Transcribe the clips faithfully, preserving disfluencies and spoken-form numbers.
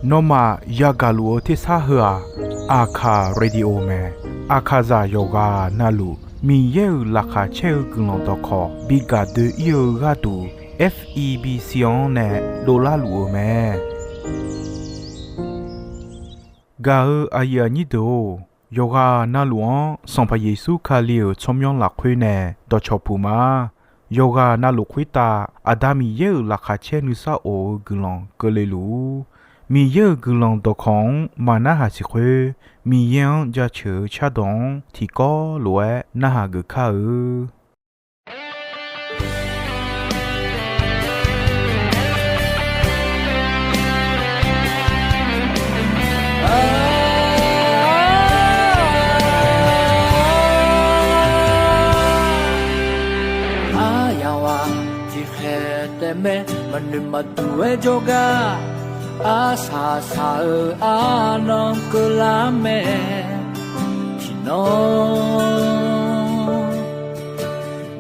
Nawmaf yagaq luf-eu tersar heu-aq, Aqkaq Radio mae. Aqkaqzaq yawqghaq navluf Miqyaer-euq laqkhaq caer-eu guiqlanq dawqkawq bi gaq doe-ir-eu gharduq, F E B C-anr nae dovlar luf-eu mae. Gaq-eu aqyuif aqnyir deuq-or, yawqghaq navluf-anr Sanqpaq Yeqsur Kali-euq tsawrmyanr lafkhoer nae dawqcawq puq ma. Yawqghaq navluf khoertav Aqda Miqyaer-euq laqkhaq caer nuisar of-eu guiqlanq keuvle luf-ur. Miqyaer-euq guiqlanq dawqkawq-anr maqnarhaq siq khoer, Miqyaer-anr jaceuq-eu cardawq-anr tiqkawv lof-aer narhaq geuf kar-eu. Aryamq-aq tiqkhaeq taef mae, maqnoeq maqduq-aer jawrgar, arsaq saq-eu arnan keuvlar mae. Tiqnan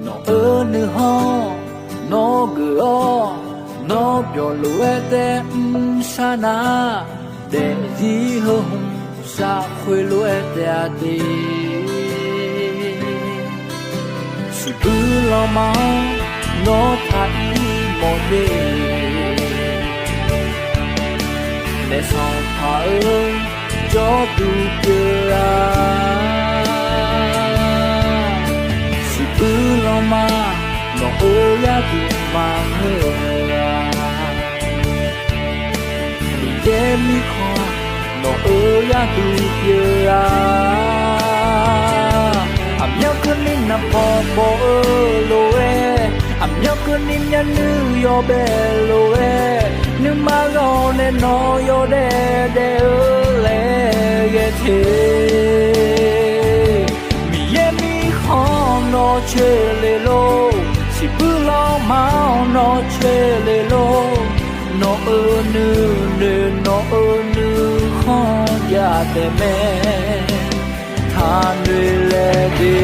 nawq-eu nuikhanr nawr geuf-awr, nawr byawq lof-aer tae mrsar nar, daefzir heu hmq shafkhoer lof-aer taef-a de. Siqbuir lanma-anr nawr taq-ir mawf de. Naef Sanqpaq-eu jawrduq pyeuf-a. Siqbuir lanma nawq-eu gharduq maqngeur-a. Miqyaer mirkhanq nawq-eu gharduq pyeuf-a. Aqmyanluf keuvni naqbawq bawq-eu lof-aer, aqmyanluf keuvni myavnuiv yawbae lof-aer, nuima ghawq nae nawq yawdaef daef-eu laer ghae te. Miqyaer mirkhanq nawq coeq le lor, siqbuir lanma-anr nawr coeq le lor. Nawq-euq nuinoeq nawq-euq nuikhanr jav taef mae. Taqnoeq laeq de.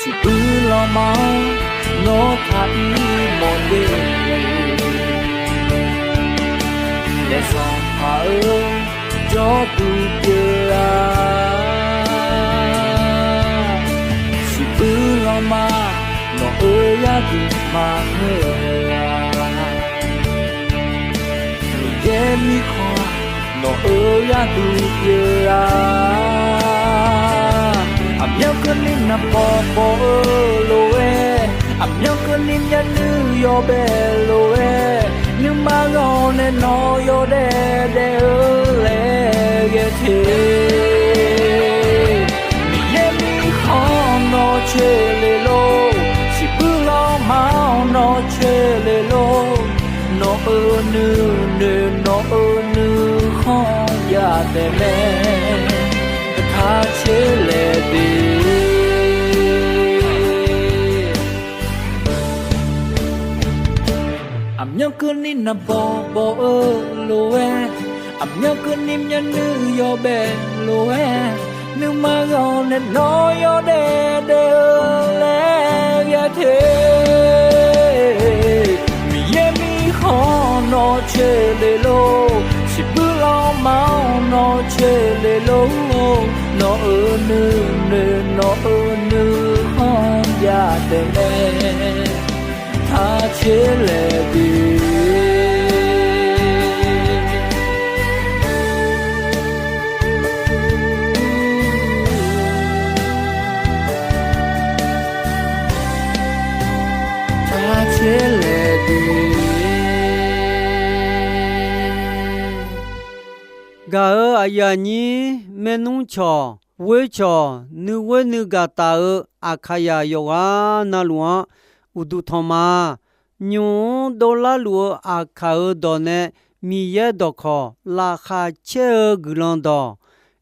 Siqbuir lanma-anr nawr taq-ir mawf de. Naef Sanqpaq-eu jawrduq pyeuf-a. Siqbuir lanma nawq-eu gharduq maqngeur-a. Miqyaer mirkhanq nawq-eu gharduq pyeuf-a. Aqmyanluf keuvni naqbawq bawq-eu lof-aer, aqmyanluf keuvni myavnuiv yawbae lof-aer, nuima ghawq nae nawq yawdaef daef-eu laer ghae te. Miqyaer mirkhanq nawr coeq le lor, siqbuir lanma-anr nawr coeq le lor. Nawq-euq nuinoeq nawq-euq nuikhanr jav taef mae. Taq coeq laeq de. Aqmyanluf keuvni naqbawq bawq-eu lof-aer, aqmyanluf keuvni myavnuiv yawbae lof-aer, nuima ghawq nae nawq yawdaef daef-eu laer ghae te. Miqyaer mirkhanq nawr coeq le lor, siqbuir lanma-anr nawr coeq le lor. Nawq-euq nuinoeq nawq-euq nuikhanr jav taef mae. Taq coeq laeq de. Taq coeq laeq de. Gaq-euq aqyuif aqnyir maernmr cawq Ghoercawq nuighoer nuigaq taf-euq Aqkaqyaq yawqghaq navluf-anr uqduq tanq ma. Nymq-mr dovlar luf-eu Aqkaq-euq dawq nae Miqyaer dawqkawq laqkhaq caer-eu guiqlanq dawq,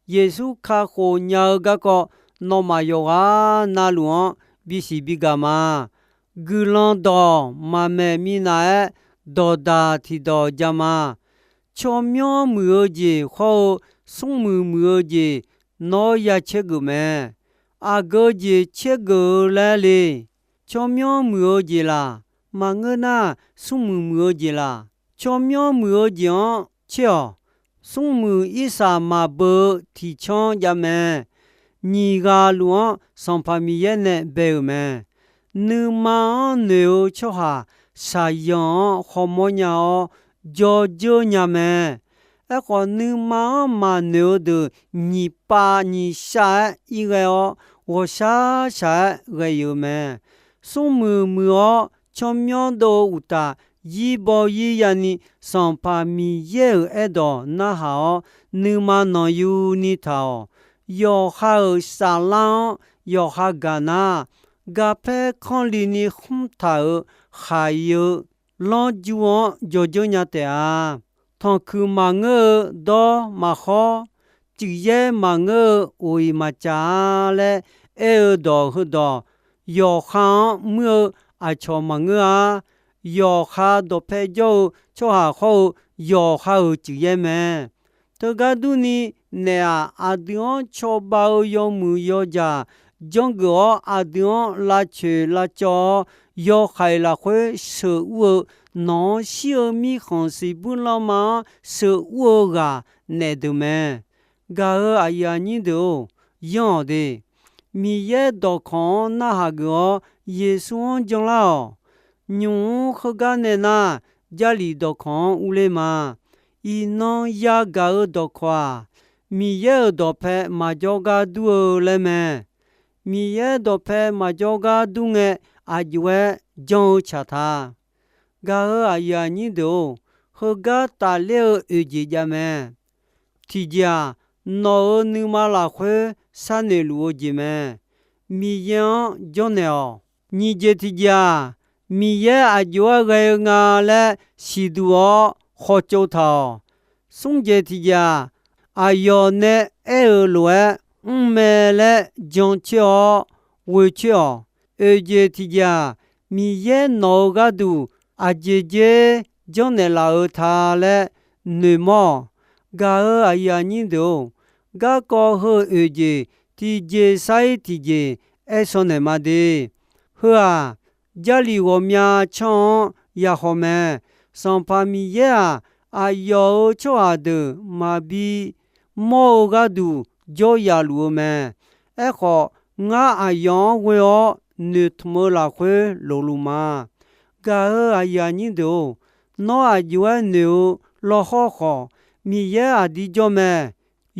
Yeqsur kakhof nya-eu garkawv, nawmaf yawqghaq navluf-anr bisiq bigaq ma. Guiqlanq dawq maqmaeq minav-aer dawqdaq tiqdawq ja ma. Tsawrmyanr muiq-eu jeq hawr-eu smrmuiq muiq-eu jeq nawr ya caer geuf mae. Aqgeu jeq caer geuf-eu laer le. Tsawrmyanr muiq-eu jeq laq, maqngeur nar smrmuiq muiq-eu jeq laq. Tsawrmyanr muiq-eu jeq-anr caer-awq. Smrmuiq irsaq maqbeu-eu tiqcanr jav mae. Nyiq ghaq luf-anr Sanqpaq Miqyaer nae bae-euq mae. Nuima-anr noeq-eu tsawrhaq shaqzanq-anr hawmawr nya-awr, jawrdzeur nya mae. Aerkhawf, nuima-anr maqnoeq-eu deuq nyiq pav nyiq shav-aer irghae-awr, ghawqshaq shaq-aer ghae-euq mae. Smrmuiq muiq-awr tsawrmyanr dov-eu uqtaf, zir baw zir yani Sanqpaq Miqyaer-euq aerdawq narhaq-awr, nuima nanqyuni taq-awq. Yawqha-euq saflar-anr yawqha gaq nar, garpaer kanrli ni khmr taq-euq khaq-eu lanrju-anr jawrdzeur nya taef-a. Tanqkuiq maqngeur-eu dawr maqkhawr, cuif yaer maqngeur-eu ghoq-iq maqcaq-a laer aer-eu dawq heudawq, yawqha-anr muir-eu aqcawq maqngeur-a. Yawqha dawqpae jawr-eu tsawrhaq hawr-eu yawqha-euq cuif yaer mae. Teugar durni, naef-aq, aqdui-anr cawba-eu yawmuiq yawjaq janrgeuf-awr, aqdui-anr lavcoeq lavcawv-awr, yawhaiq lafkhoer sheuqur-eu, nawq-anr shir-eu mirkhanq siqbuir lanma-anr sheuqur-eu ghaq naef deuq mae. Gaq-euq aqyuif aqnyir deuq-or, yanr-awq de. Miqyaer dawqkawq-anr narhaq geuf-awr, Yeqsur-anr janlar-awq. Nymq-mr heugar nae nar, Jarlif dawqkawq-anr urler ma. Iqnan yagaq-eu dawqkawq-aq, Miqyaer-euq dawqpae maqjawr gar dur-eu laer mae. Miqyaer dawqpae maqjawr gar dur ngae, aq jov-aer jan-eu tsaq ta. Gaq-euq aqyuif aqnyir deuq-or, heugar tafler-eu oeq jeq jav mae. Tiqjeq-aq, nawq-euq nuima lafkhoer sharnoeq luf-eu jeq mae. Miqyaer-anr jawrnaeq-awq. Nyiq jeq tiqjeq-aq, Miqyaer aq jov-aer ghae-eu nga laer siqduq-awr khawtsov taq-awq. Smr jeq tiqjeq-aq, aqyawf nae aer-euq lof-aer mr mae laer jancoer-awr ghoecoer-awq. Oeq jeq tiqjeq-aq, Miqyaer nawq-euq gharduq aqjeq jer janrnaeq laf-eu ta laer noeqmawr-awq. Gaq-euq aqyuif aqnyir deuq-or, garkawv heu oeq jeq tiqjeq sar-ir tiqjeq aer shaw naeq ma de. Heu-aq, Jarlif ghawqmya canr-anr yahaw mae. Sanqpaq Miqyaer-aq, aqyawf-euq tsawrhaq deuq maqbi mawr-eu gharduq jawryaf luf-eu mae. Aerkhawf, ngar aqyawf-anr ghoe-awr noeqtmq-eu lafkhoer lofluf ma. Gaq-euq aqyuif aqnyir deuq-or, nawr aq jov-aer noeq-eu lawhawr khawf, Miqyaer aqdir jawr mae.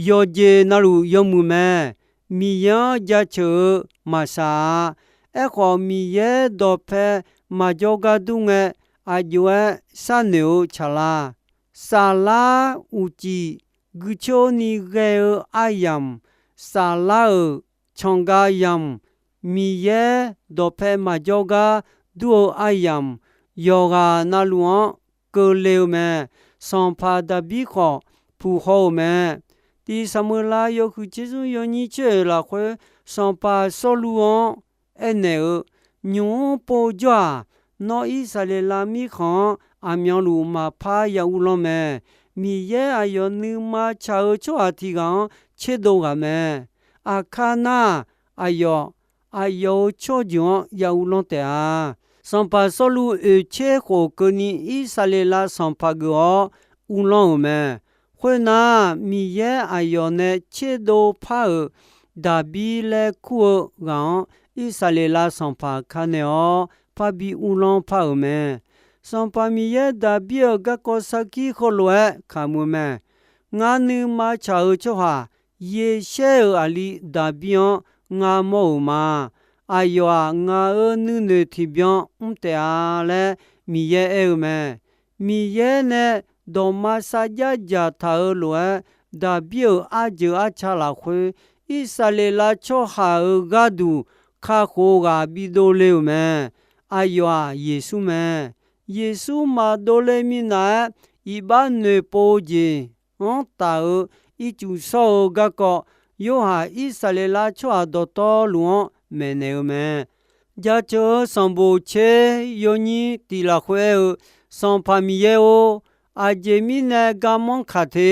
Yawqjeq navluf yawmuiq mae. Miqyaer-anr jaceuq-eu maqsaq-a. Aerkhawf, Miqyaer dawqpae maqjawr gar dur ngae, aq jov-aer sharnoeq-eu tsaqlar. Saflar uqcif guicoer ni ghae-eu aryamq, saflar-euq canqgav yamq, Miqyaer dawqpae maqjawr gar dur-eu aryamq, yawqghaq navluf-anr keuvle-eu mae. Sanqpaq Daqbir khawf puq haw-euq mae. Tiq Saqmeuqlav yawhuiq tser smr yawnyir tser oeq lafkhoer, Sanqpaq Sawrluv-anr aernaeq-eu, Nymq-mr povjawr-aq, nawr Irsaqleqlav mirkhanq-anr aqmyanluf maqpar ya uvlanr mae. Miqyaer aqyawf nuima tsaq-eu tsawrhaq tiq ghaq-anr tserdov ghaq mae. Aqkar nar, aqyawf, aqyawf-euq tsawrjeuq-anr ya uvlanr taef-a. Sanqpaq Sawrluv oeq tser khof keuvni Irsaqleqlav sanqpaq geuf-awr uvlanr-euq mae. Khoernar, Miqyaer aqyawf nae tserdov par-euq Daqbir laer kur-eu ghaq-anr Irsaqleqlav sanqpaq ka naeq-awr parbi uvlanr par-euq mae. Sanqpaq Miqyaer Daqbir-euq garkawv sarkir heulof-aer kaqmuiq mae. Ngar nuima tsaq-eu tsawrhaq Yeqshaer-euq aqli Daqbir-anr ngar mawr-euq ma. Aqyawf-aq, ngaq-euq nuinoeq tiqbyan mr taef-a laer Miqyaer aer-eu mae. Miqyaer nae dawqma sarjax dzaqtaq-euq lof-aer, Daqbir-euq arjeuq arca lafkhoer Irsaqleqlav tsawrhaq-euq gharduq kakhof-eu ghaq bidov le-euq mae. Aqyawf-aq Yeqsur mae. Yeqsur maqdov le minav-aer iqbax noeqpov-eu jeq-anr taf-eu ircuf shawr-eu garkawv, Yorhaq Irsaqleqlav tsawrhaq dawqtawvluf-anr maeqnaeq-eu mae. Jaceuq-eu sanqbof tser yawnyir tiq lafkhoer aer-eu, Sanqpaq Miqyaer-or, aqjeq mirnae garmanr kaq te.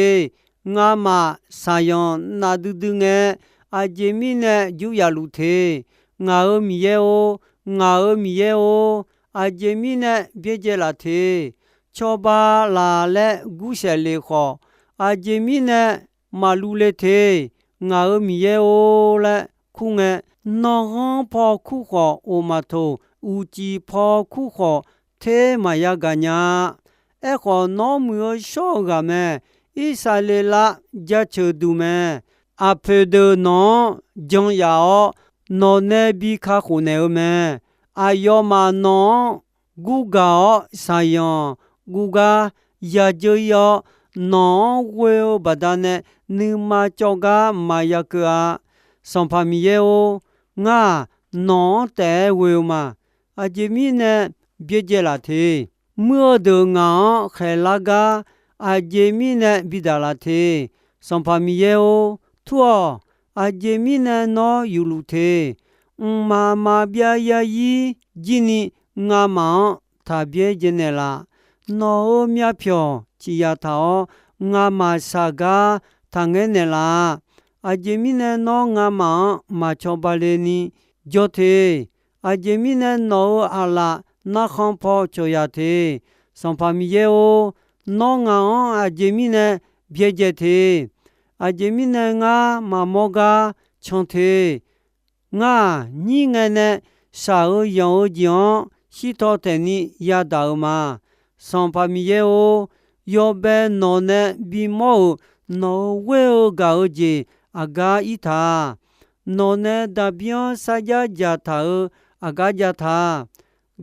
Ngamaf saqyanq nafdui dui ngae, aqjeq mirnae jur yaf luf te. Ngaq-euq Miqyaer-or, ngaq-euq Miqyaer-or, aqjeq mirnae byaerdzae laf te. Cawba laf laer gursaef lef khawf, aqjeq mirnae maqluv le te. Ngaq-euq Miqyaer-or laer kur ngae, nanrghanr paw kur khawf of maqtoq, uqcif paw kur khawf ter maqya gaq nya-a. Aerkhawf, nawr muiq-eu shawr-eu ghaq mae. Irsaqleqlav jaceuq duq mae. Aqpoeq deuq nawq-anr jan yaf-awr, nawq nae bi kakhof naeq-eu mae. Aqyawfmaf nawq-anr gurgaq-awr, saqyanq guvgar yadzeur ir-awr, nawq-anr ghoe-eu baqdanae nuima cawv gar maqya keuv-a. Sanqpaq Miqyaer-or, ngar-aq nawq-anr taef-aer ghoe-eu ma. Aqjeq mirnae byaerdzae laf te. Muir-eu deuq ngaq-anr khaeqlar gar aqjeq mirnae bidaq laf te. Sanqpaq Miqyaer-or, tur-awq. Aqjeq mirnae nawr yufluf te. Mqmaq maqbyav yarzir jirni ngamaf-anr taq byaerdzae naeqlaf. Nawq-euq myavpyawq ciqyaq taq-awr, ngamaf shaq gar taqngaer naeqlaf. Aqjeq mirnae nawr ngamaf-anr maq cawba le ni jawr te. Aqjeq mirnae nawq-euq aqlaf narkhan paw cawq yaq te. Sanqpaq Miqyaer-or, nawr ngaq-anr aqjeq mirnae byaerdzae te. Aqjeq mirnae ngar maqmawr gar can te. Ngar-aq, nyir ngae nae shaq-eu yanq-eu jeq-anr shirtaw taeqni yadaq-eu ma. Sanqpaq Miqyaer-or, yawbae nawq nae bimawr-euq nawq-euq ghoer-eu gaq-eu jeq aqgar ir taq. Nawq nae daqbir-anr sarjax dzaqtaq-eu aqgar jav taq.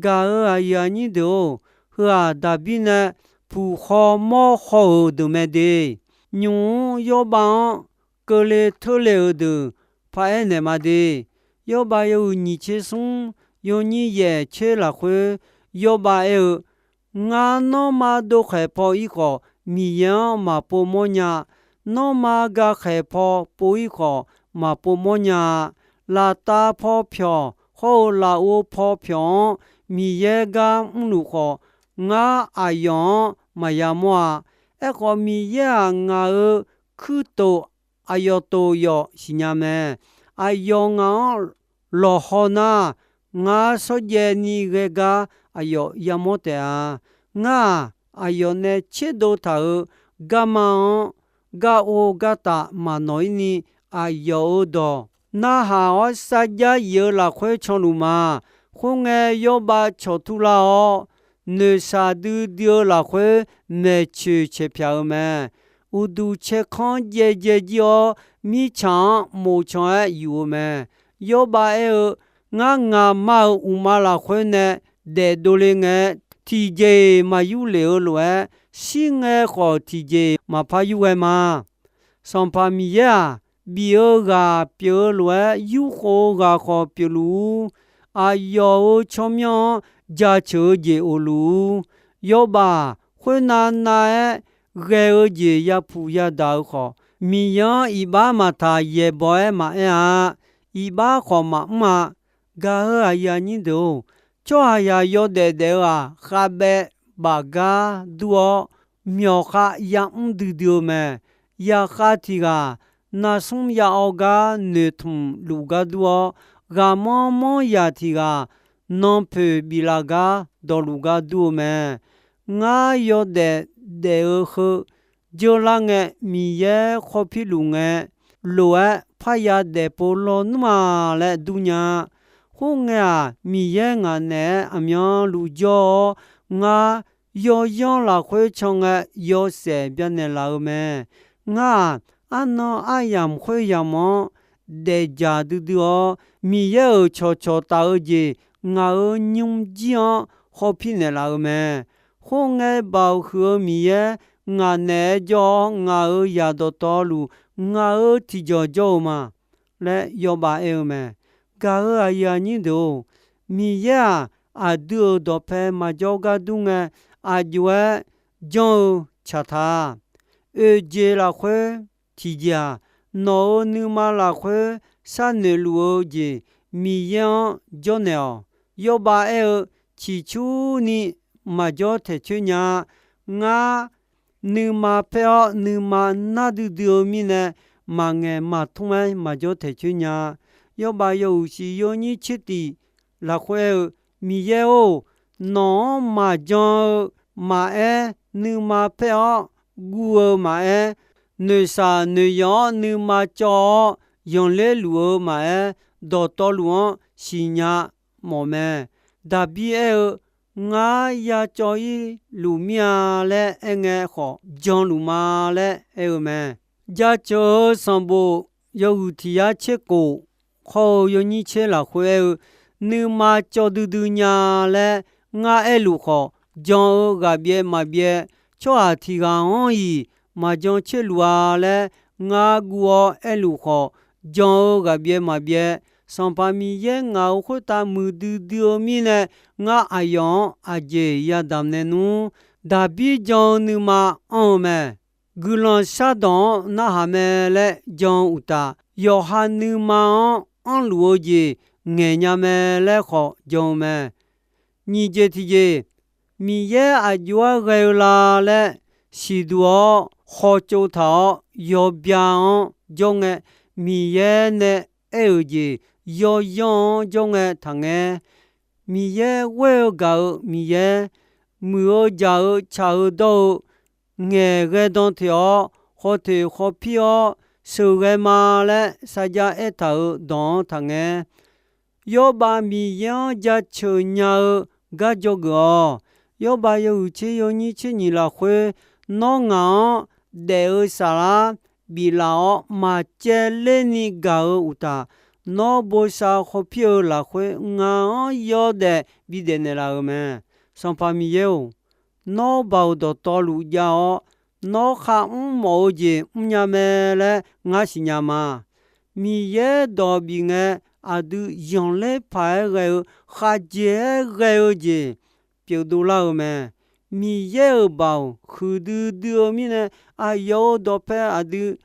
Gaq-euq aqyuif aqnyir deuq-or, heu-aq daqbir nae puq khaw mawr khaw-euq deuq mae de. Nymq-mr yawrbav-anr keuvle teurle-euq deuq paraer naeq ma de. Yawrbav yawhuiq nyiq tser smr yawnyir yaef tser lafkhoer, yawrbav aer-eu, Ngar nanrma dov khaeq paw ir khawf, Miqyaer-anr maqpov mawrnya. Nanrma ga khaeq paw pov ir khawf, maqpov mawrnya-a. Laftav paw pyawq hawr-eu lafov paw pyawq-anr Miqyaer gar mrluf khawf, ngar aqyawf-anr maqya mawr-a. Aerkhawf, Miqyaer-aq, ngaq-euq kuirtof aqyawf tof yawf siqnya mae. Aqyawf ngaq-anr lawqhaw nar, ngar shawrjaev ni ghae gar aqyawf yamawr taef-a. Ngar-aq, aqyawf nae tserdov taq-euq garma-anr gar ov gar taf maqnawq ir ni, aqyawf-euq dawq narhaq-awr sarjax yif-eu lafkhoer canluf ma. Khoerngae, yawrbav cawqtur lar-awr, noeqshaq duidui-eu lafkhoer maeqtsoeq caeq pyaq-eu mae. Uqduq caerkanr jaev jaev jir-awr, mirtsaq-anr mof can-aer yuf-eu mae. Yawrbav aer-eu, Ngar ngaqma-euq uqma lafkhoer nae daef dovle ngae, tiqjeq-iq maq yur lef-eu lof-aer, shir ngae khawf tiqjeq-iq maqpar yur ghae ma. Sanqpaq Miqyaer-aq, bif-eu ghaq pyeuf-eu lof-aer, yurkhof-eu ghaq khawf pyeufluf-ur. Aqyawf-euq tsawrmyanr-anr jaceuq-eu jeq of luf-ur. Yawrbav-aq, khoernav nav-aer ghae-eu jeq yapuq yadaq-eu khawf, Miqyaer-anr iqbax maqtaq yaeqbawq-aer maqaer-a. Iqbax khawf maqmr-a. Gaq-euq aqyuif aqnyir deuq-or, tsawrhaqzaq yawdaef daef-eu-aq, khavbaev bafgar dur-awr, myawqkhav yamr duidui-eu mae. Zaqkhav tiq ghaq narsmr ya awv gar noeqtmq luf gar dur-awr, ghaqmanr manr zaq tiq ghaq nanpoeq biflaf gar dawqluf gar dur-eu mae. Ngar yawdaef daef-eu heu jeurlar ngae, Miqyaer khawr pirluf ngae, lof-aer parya daefpov lawnmr-a laer durnya. Khoerngae-aq, Miqyaer ngaq naeq-aer aqmyanluf jawr-awr, ngar yawyanr lafkhoer can ngae yawshaef byanaeq laf-eu mae. Ngar-aq, arnan aryamq khoeryamq-anr daefdzaq duidui-awr, Miqyaer-euq cawqcawq taf-eu jeq ngaq-euq nymrjir-anr hawpir naeqlaf-eu mae. Khoerngae, Baoq huiq-eu Miqyaer ngaq naeq-aer jawr-awr, ngaq-euq zaq dawqtawvluf ngaq-euq tiqjawq jawr-eu ma. laer yawbav aer-eu mae. Gaq-euq aqyuif aqnyir deuq-or, Miqyaer-aq, aqdui-euq dawqpae maqjawr gar dur ngae, aqjox-aer janr-eu tsaq ta. Oeq jeq lafkhoer tiqjeq-aq, nawq-euq nuima lafkhoer sharnoeq luf-eu jeq Miqyaer-anr jawrnaeq-awq. Yawbav aer-eu, ciqcurni maqjawr taeq coer nya-a. Ngar nuima paer-awr nuima nar duidui-eu mirnae, maqngaeq maqtmr-aer maqjawr taeq coer nya-a. Yawbav yawhuiq shiq yawnyir tser tiq lafkhoer aer-eu, Miqyaer-or, nawq-anr maqjan-eu maqaer, nuima paer-awr guv-eu maqaer, noeqshaq noeqyawf-anr nuima cawv-awr yanqler luf-eu maqaer, dawqtawvluf-anr siqnya mawf mae. Daqbir aer-eu, Ngar ya cawv-ir luf mir-a laer aerngae khawf, janluf ma laer aer-eu mae. Jaceuq-eu sanqbof yawhuiq tiq yar tser kof, khawr-eu yawnyir tser lafkhoer aer-eu, Nuima cawv duidui nya laer ngar aerluf khawf, jan-eu ghaq byaev maqbyaev, tsawrhaq tiq ghaq-anr-iq maqjan tserluf-a laer ngar guv-awr aerluf khawf, jan-eu ghaq byaev maqbyaev, Sanqpaq Miqyaer ngaq-euq khoertav muiqdui dui-eu mirnae, ngar aqyawf-anr aqjeq yadamq nae nmr. Daqbir jan-eu nuima anr-eu mae. Guiqlanq shardawq-anr narhaq mae laer jan-eu uqtaf, yawqha nuima-anr anrluf-eu jeq ngaeq nya mae laer khawf jan-eu mae. Nyiq jeq tiqjeq, Miqyaer aqjox-aer ghae-eu la laer siqduq-awr khawtsov taq-awr yawbya-anr jawr ngae, Miqyaer nae aer-euq jeq yawyanr-anr jawr ngae taqngae. Miqyaer ghoer-eu gaq-euq Miqyaer, muiq-eu jaq-eu tsaq-eu dawr-eu, ngaeqghae dan teq-awr khawteq khawpir-awr sheuqghae ma laer sarjax aertaq-euq dawq-anr taqngae. Yawrbav Miqyaer-anr jaceuq nya-eu gar dzawgeuf-awq. Yawrbav yawhuiq tser yawnyir tser nyiq lafkhoer, nawr ngaq-anr daef-eu saflar biflaf-awr maqcaevler ni gaq-eu uqtaf, nawr bosav khawpir-eu lafkhoer ngaq-anr yawdaef bidaef naeqlaf-euq mae. Sanqpaq Miqyaer-or, nawr baoq dawqtawvluf jav-awr, nawr kharmr mawf-eu jeq mrnya mae laer ngar siqnya ma. Miqyaer dawq bif ngae, aqdui yanqler paq-aer ghae-eu, khaqjeq-aer ghae-eu jeq pyeufdov lar-eu mae. Miqyaer-euq baoq huiqdui dui-eu mirnae, aqyawf-euq dawqpae aqdui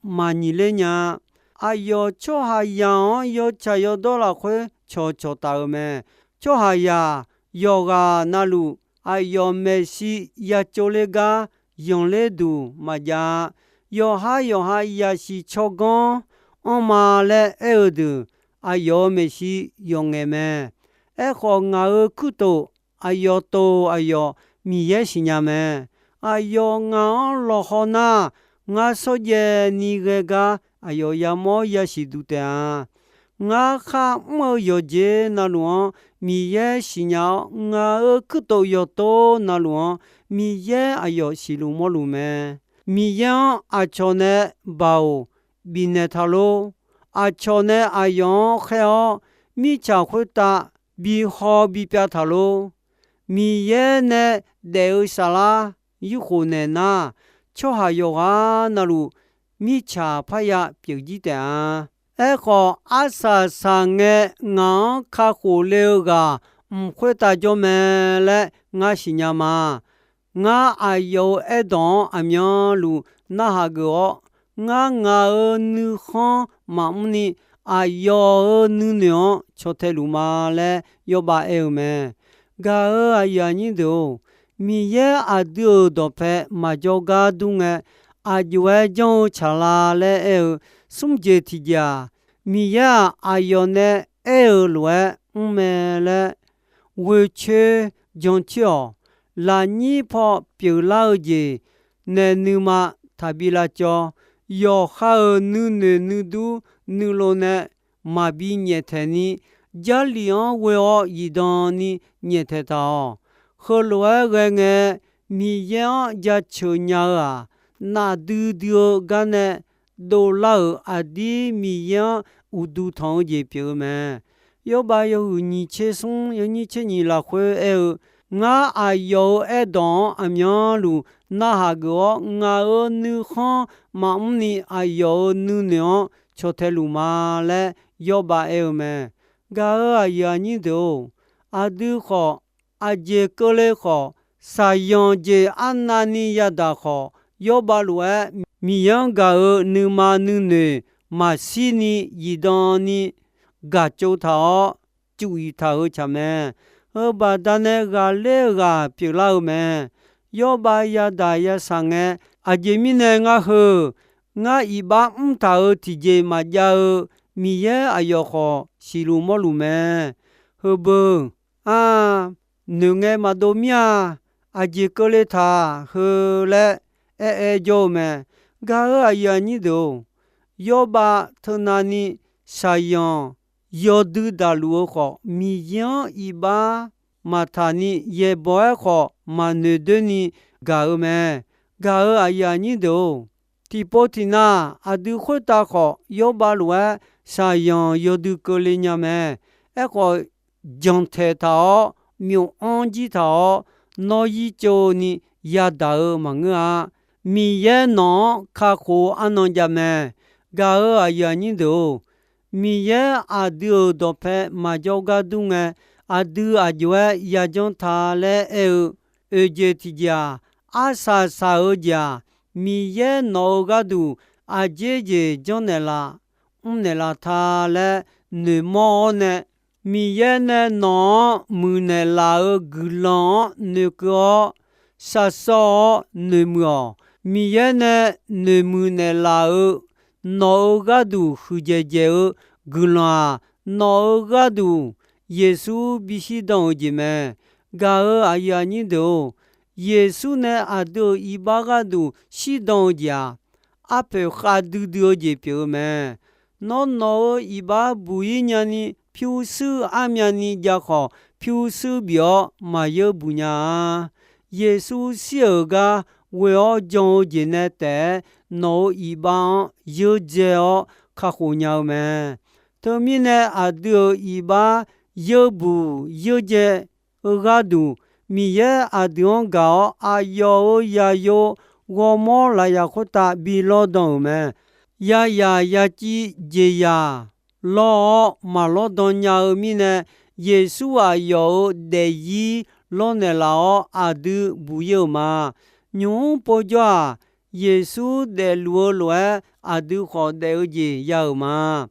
maqnyiq ler nya-a. Aqyawf tsawrhaqzaq-anr yawtsaq yawdawr lafkhoer cawqcawq taf-euq mae. Tsawrhaqzaq yawqghaq navluf aqyawf maeqshi ya tsovler gar yanqler duq maqjav-a. Yawqhar yawqha yasiq tsawrganr anrma laer aer-eu deuq, aqyawf-euq maeqshi yawqngaef mae. Aerkhawf, ngaq-euq kuirtof aqyawf tof aqyawf Miqyaer siqnya mae. Aqyawf ngaq-anr lawqhaw nar, ngar shawrjaev ni ghae gar aqyawf yamawr yasiq duq taef-a. Ngar kharmr-eu yawqjeq navluf-anr Miqyaer siqnya-awr, ngaq-euq kuirtof yawqtov navluf-anr Miqyaer aqyawf siqluf mawrluf mae. Miqyaer-anr aqcawq nae baoq bifnaeq taq lor. Aqcawq nae aqyawf-anr khaer-awr, mirtsaq khoertav bihaw bipyav taq lor. Miqyaer nae daef-eu saflar yurkhof naeq nar, tsawrhaq yawqghaq navluf mirtsaq parya pyeuf jir taef-a. Aerkhawf, arsaq saqngae ngaq-anr kakhof le-eu ghaq mq khoertav jawr mae laer ngar siqnya ma. Ngar aqyawf-euq aerdawq-anr aqmyanluf narhaq geuf-awr, ngar ngaq-euq nuikhanr maqmr ni aqyawf-euq nuinoeq-anr caw tae luf ma laer Yawrbav aer-eu mae. Gaq-euq aqyuif aqnyir deuq-or, Miqyaer aqdui-euq dawqpae maqjawr gar dur ngae, aqjox-aer janr-eu tsaqla laer aer-eu smr jeq tiqjeq-aq, Miqyaer-aq, aqyawf nae aer-euq lof-aer mr mae laer ghoecoer jancoer-awq. Lafnyir paw pyeuflar-eu jeq nae nuima taqbi lavcawv. Yawqha-euq nuinoeq nuidur nuilov nae maqbi nyaeftaeq ni, Jarlif-anr ghoe-awr zifdan ni nyaeftaeq taq-awq. Heulof-aer ghae ngae, Miqyaer-anr jaceuq nya-eu-aq, nafdui dui-eu gar nae dovlar-euq aqdir Miqyaer-anr uqduq tanq-eu jeq pyeuf-eu mae. Yawrbav yawhuiq nyiq tser smr yawnyir tser nyiq lafkhoer aer-eu, Ngar aqyawf-euq aerdawq-anr aqmyanluf narhaq geuf-awr, ngaq-euq nuikhanr maqmr ni aqyawf-euq nuinoeq-anr caw tae luf ma laer Yawrbav aer-eu mae. Gaq-euq aqyuif aqnyir deuq-or, aqdui khawf, aqjeq keuvle khawf, shaqzanq jeq arnavni yadaq khawf, Yawrbav lof-aer Miqyaer-anr gaq-euq nuima nuinoeq maqshir ni zifdan ni gaq tsov taq-awr, cuf iq taq-euq tsaq mae. Heubaqda nae ghaqler-eu ghaq pyeuflar-eu mae. Yawrbav yadaq yashaq ngae, aqjeq mirnae ngar heu, ngar iqbax mr taq-euq tiqjeq maqjav-eu Miqyaer aqyawf khawf siqluf mawrluf mae. Heubeu, a, noeqngae maqdov mir-a. Aqjeq keuvle taq heu laer aer-aer jawr-eu mae. Gaq-euq aqyuif aqnyir deuq-or, Yawrbav teunav ni shaqzanq yawdui daqluf-eu khawf, Miqyaer-anr iqbax maqtaq ni yaeqbawq-aer khawf maqnoeq doer ni gaq-eu mae. Gaq-euq aqyuif aqnyir deuq-or, tiqpov tiqnav aqdui khoertav khawf, Yawrbav lof-aer shaqzanq yawdui keuvle nya mae. Aerkhawf, jantaeq taq-awr, myof-anr jir taq-awr, nawr zir tsov ni yadaq-eu maqngeur-a. Miqyaer nawq-anr kakhof arnan jav mae. Gaq-euq aqyuif aqnyir deuq-or, Miqyaer aqdui-euq dawqpae maqjawr gar dur ngae, aqdui aqjox-aer yajanr ta laer aer-eu oeq jeq tiqjeq-aq, arsaq saq-eu jeq-aq, Miqyaer nawq-eu gharduq aqjeq jeq janrnaeq laf, mrnaeq laf ta laer noeqmawr-awr nae, Miqyaer nae nawq-anr muiqnaeq laf-euq guiqlanq-anr noeqkeuv-awr, sharsawr-awr noeqmuiq-awq. Miqyaer nae noeqmuiq naeqlaf-euq nawq-euq gharduq huiqdzaeq dzaeq-eu guiqlanq-aq, nawq-euq gharduq Yeqsur bishir dan-euq jeq mae. Gaq-euq aqyuif aqnyir deuq-or, Yeqsur nae aqdui-euq iqbax gharduq shirdan-eu jeq-aq, arpoeq khavdui dui-eu jeq pyeuf-eu mae. Nawr nawq-euq iqbax buq-ir nyani pyurshuir armyavni jav khawf, pyurshuir bif-awr maqyeur buq nya-a. Yeqsur shir-euq gar ghoe-awr jan-eu jeq nae taef-aer, nawq-euq iqbax-anr yeur dzae-awr kakhof nya-eu mae. Teumirnae aqdui-euq iqbax yeur buq yeur dzae-eu gharduq, Miqyaer aqdui-anr gaq-awr aqyawf-euq zaqyo ghawrmawr lafyaq khoertav bi lawrdan-euq mae. Yazaq yaciv jeqzaq lawr-awr maqlawrdan nya-eu mirnae, Yeqsur aqyawf-euq daefzir lawrnaeq laf-awr aqdui buq-ir-euq ma. Nymq-mr povjawr-aq, Yeqsur daefluf-eu lof-aer aqdui khawf daef-eu jeq ya-euq ma.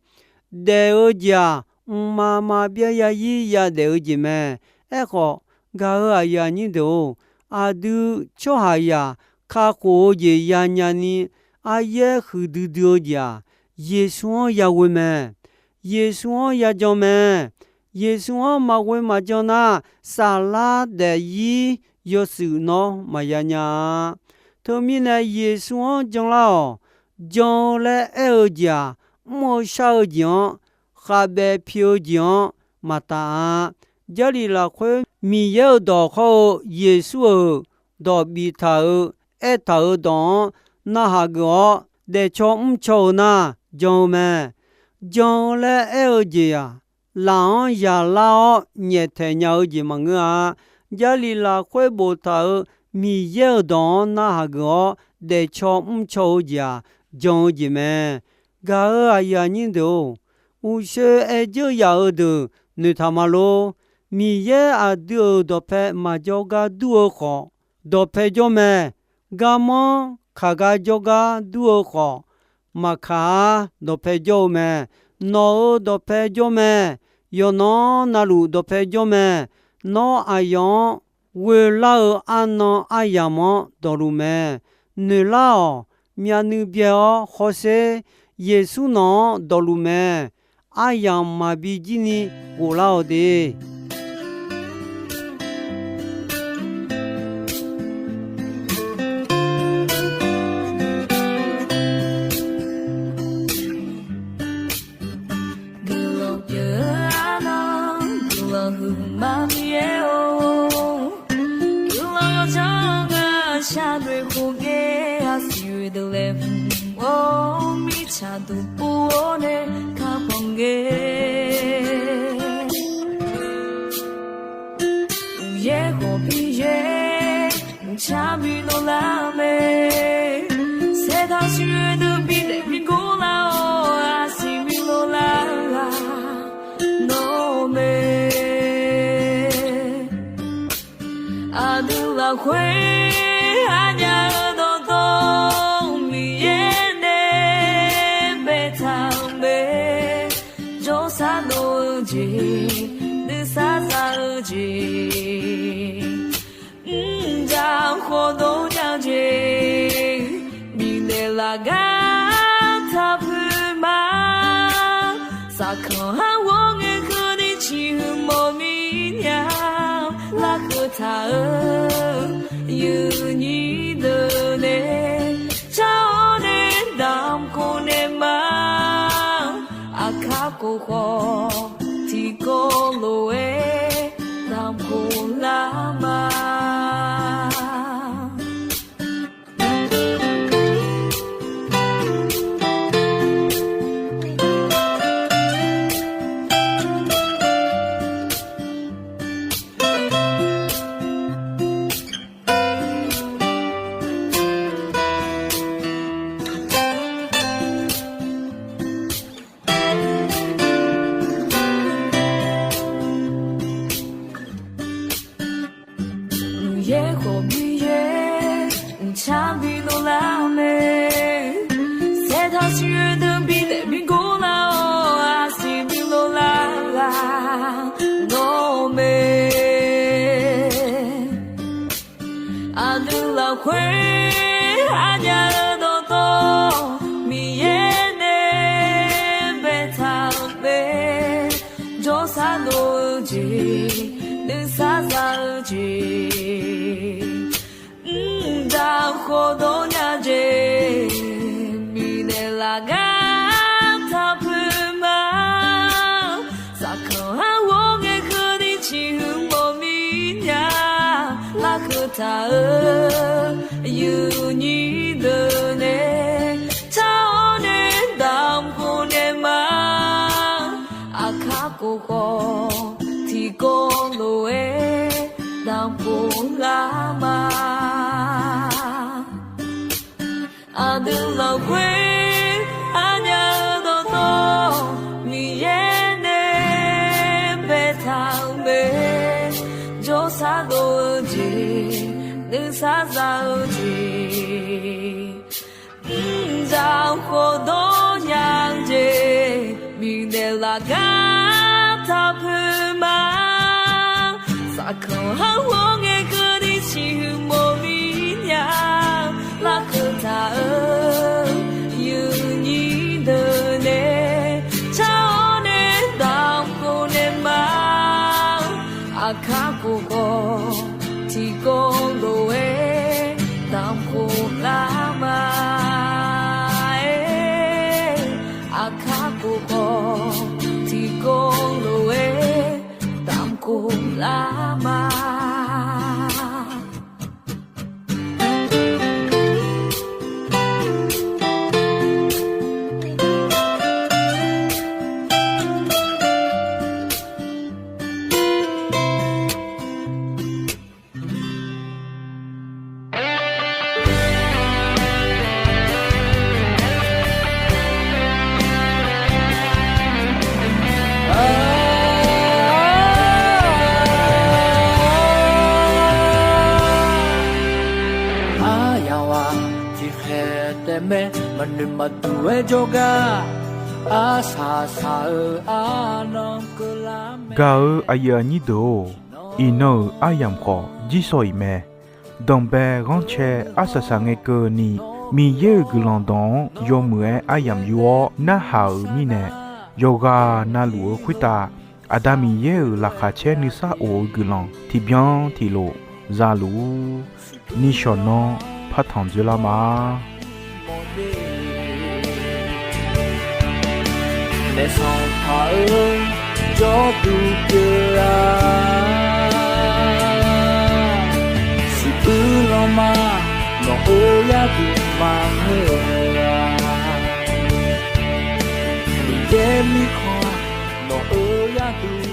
Daef-eu jeq-aq, mqmaq maqbyav zarzir yadaef-eu jeq mae. Aerkhawf, gaq-euq aqyuif aqnyir deuq-or, aqdui tsawrhaqzaq kakhof-eu jeq yanya ni, aryaer huiqdui dui-eu jeq-aq, Yeqsur-anr yaghoe mae. Yeqsur-anr yajan mae. Yeqsur-anr maqghoe maqjan nar, saflar daefzir yawshuif nawr maqya nya-a. Teumirnae Yeqsur-anr janlar-awq. Jan-eu laer aer-eu jeq-aq, mr-eu shar-eu jeq-anr, khavbaev pi-eu jeq-anr maqtaf-a. Jarlif lafkhoer Miqyaer-euq dawq hawr-eu Yeqsur-euq dawq biftaq-euq aertaq-euq dawq-anr narhaq geuf-awr daefcaw mrcaw-eu nar jan-eu mae. Jan-eu laer aer-eu jeq-aq, laf-anr yaqlar-awr nyaeftaeq nya-eu jeq maqngeur-a. Jarlif lafkhoer boftaq-euq Miqyaer-euq dawq-anr narhaq geuf-awr daefcaw mrcaw-eu jeq-aq, jan-eu jeq mae. Gaq-euq aqyuif aqnyir deuq-or, uqshoe aer dzeur yaf-eu deuq noeqtaq ma lor. Miqyaer aqdui-euq dawqpae maqjawr gar dur-eu khawf, dawqpae jawr mae. Garmanr kaq gar jawrgar dur-eu khawf, maqkaq-ar dawqpae jawr-eu mae. Nawq-euq dawqpae jawr mae. Yawqnan navluf dawqpae jawr mae. Nawr aqyawf-anr ghoelar-eu arnan aryamq-anr dawqluf mae. Noeqlar-awq. Myavnuiv byae-awr hawsher. Yeqsur nawq-anr dawqluf mae. Aryamq maqbi jir ni ghoflar-awq de. Guiqlanq pyeuf-eu arnan, guiqlanq huiqma Miqyaer-or. Guiqlanq yawdzanr-eu shaqnoeq khof ngae, aqsiq oe deuq laeqhmq-or, mirtsaq duqpov-awr nae kakhanq ngae. Uqyaer khawf bi yaer, mqcar bi dovlar mae. Saertaq siq oe deuq bi daef bi gor lar-awr, Lafkhoer aqnyaf-euq dawqtawv Miqyaer nae baetaq-euq mae. Jawrsar dov-eu jeq, nuisar za-eu jeq, mrjaq khawf dov nya-eu jeq, bifnaeq laf gar taq puiq ma. Saqkanq har ghawr ngae keuvni ciqhuiq mawf mir nya. Larkeuv taq-euq yuifnyir deuq nae, car-awr nae damq khof naeq ma. Aqkar khof khawf tiqkawv lof-aer damq khof lar ma. Miqyaer khawf Miqyaer, mqcar bi dovlar mae. Saertaq siqyoer deuq bi daef bi gor lar-awr, arsiq bi dovlar ghaq nawr mae. Aqdui lafkhoer aqnyaf-euq dawqtawv Miqyaer nae baetaq-euq mae. Jawrsar dov-eu jeq, nuisar za-eu jeq, mrjaq khawf dov nya-eu jeq, bifnaeq laf gar taq puiq ma. Saqkanq har ghawr ngae keuvni ciqhuiq mawf mir nya. Larkeuv taq-euq yuifnyir deuq nae, car-awr nae damq khof naeq ma. Aqkar khof khawf tiqkawv lof-aer damq khof lar ma. Aqdui lafkhoer aqnyaf-euq dawqtawv Miqyaer nae baetaq-euq mae. Jawrsar dov-eu jeq, nuisar za-eu jeq, mrjaq khawf dov nya-eu jeq, bifnaeq laf gar taq puiq ma. Saqkanq har ghawr ngae keuvni ciqhuiq mawf mir nya. Larkeuv taq-euq yuifnyir deuq nae, car-awr nae damq khof naeq ma. Aqkar khof khawf tiqkawv lof-aer damq khof lar ma. Aqkar khof khawf tiqkawv lof-aer damq khof lar ma. Aryamq ghaq tiqkhaeq taef mae, maqnoeq maqduq-aer jawrgar, arsaq saq-eu arnan keuvlar mae. Gaq-eu aqyuif aqnyir deuq-or, iqnan-euq aryamq khawf jirsawq iq mae. Danqbae ghanrcae arsaq saq ngae keuvni, Miqyaer-euq guiqlanq dawq-anr yawmuiq-aer aryamq yur-awr narhaq-euq mirnae, yawqghaq navluf-eu khoertav Aqda Miqyaer-euq laqkhaq caer nuisar of-eu guiqlanq tiqbyan tiqlof zaluf-ur. Nishawq nanr partanq dzoerlar ma. Naef sanqpaq-eu jawrduq pyeuf-a, siqbuir lanma nawq-euq yarduq maqngeur-a, Miqyaer mirkhanq nawq-euq yarduq